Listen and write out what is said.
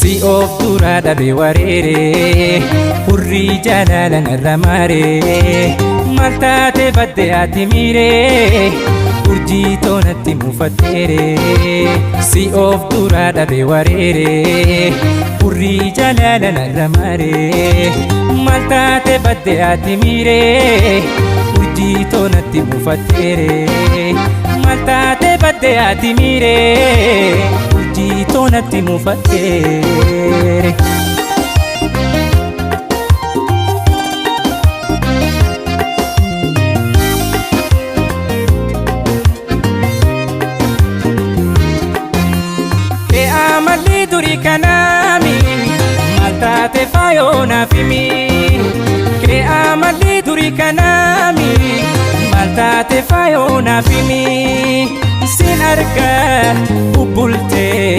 Si of duraa dhabe wareere, hurrii jaalala narra maare. Maal taate badde ati miire, urjii toonatti mufatteere. Si of duraa dhabe wareere, hurrii jaalala narra maare. Maal taate badde ati miire, urjii toonatti mufatteere. Maal taate badde ati miire, urjii toonatti mufatteere. Kee amalli durii kanaami, maal taate faayoo naaf himi. Kee amalli durii kanaami, maal taate faayoo naaf himi. Sin argaa bubbultee